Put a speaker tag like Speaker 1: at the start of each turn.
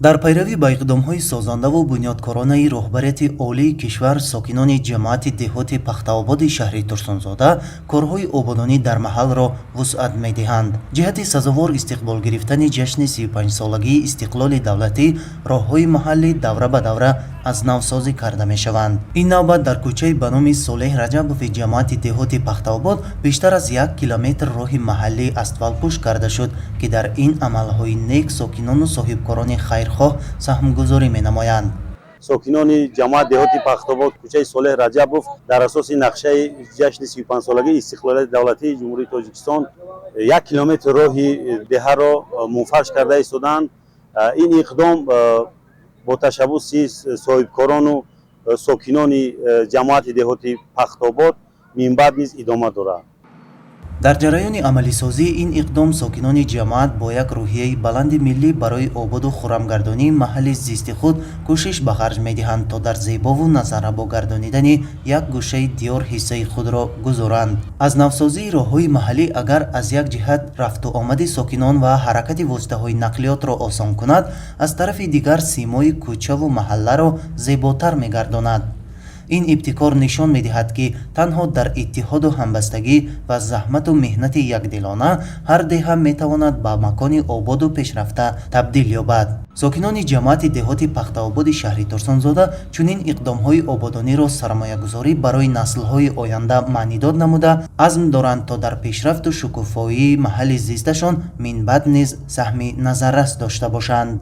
Speaker 1: Дар пайравӣ ба иқдомҳои созандаву бунёдкоронаи роҳбарияти олии кишвар, сокинони ҷамоати деҳоти Пахтаободи шаҳри Турсунзода корҳои ободонӣ дар маҳалро вусъат медиҳанд. Ҷиҳати сазовор истиқбол гирифтани ҷашни 35-солагии истиқлоли давлатӣ роҳҳои маҳаллӣ давра ба давра аз навсозӣ карда мешаванд. Ин навбат дар кӯчаи ба номи Солеҳ Раҷабови ҷамоати деҳоти Пахтаобод бештар аз 1 километр роҳи маҳаллӣ асфалтпӯш карда шуд, ки дар ин амалҳои нек сокинону соҳибкорони хайрхоҳ саҳмгузорӣ менамоянд.
Speaker 2: Сокинони ҷамоат деҳоти Пахтобод, кӯчаи Солеҳ Раҷабов, дар асоси нақшаи ҷашни 35-солагии истиқлолияти давлатии Ҷумҳурии Тоҷикистон 1 километр роҳи деҳаро мунфарш карда истоданд. Ин иқдом бо ташаббуси соҳибкорону сокинони ҷамоати деҳоти Пахтобод минбаъд низ идома дорад.
Speaker 1: Дар ҷараёни амалисозии ин иқдом сокинони ҷамоат бо як рӯҳияи баланди миллӣ барои ободу хуррамгардонии маҳалли зисти худ кӯшиш ба харҷ медиҳанд, то дар зебову назаррабо гардонидани як гӯшаи диёр ҳиссаи худро гузоранд. Аз навсозии роҳҳои маҳаллӣ агар аз як ҷиҳат рафту омади сокинон ва ҳаракати воситаҳои нақлиётро осон кунад, аз тарафи дигар симои кӯчаву маҳалларо зеботар мегардонад. Ин ибтикор нишон медиҳад, ки танҳо дар иттиҳоду ҳамбастагӣ ва заҳмату меҳнати якдилона ҳар деҳа метавонад ба макони ободу пешрафта табдил ёбад. Сокинони ҷамоати деҳоти Пахтаободи шаҳри Турсунзода чунин иқдомҳои ободониро сармоягузорӣ барои наслҳои оянда маънидод намуда, азм доранд, то дар пешрафту шукуфоии маҳалли зисташон минбаъд низ саҳми назаррас дошта бошанд.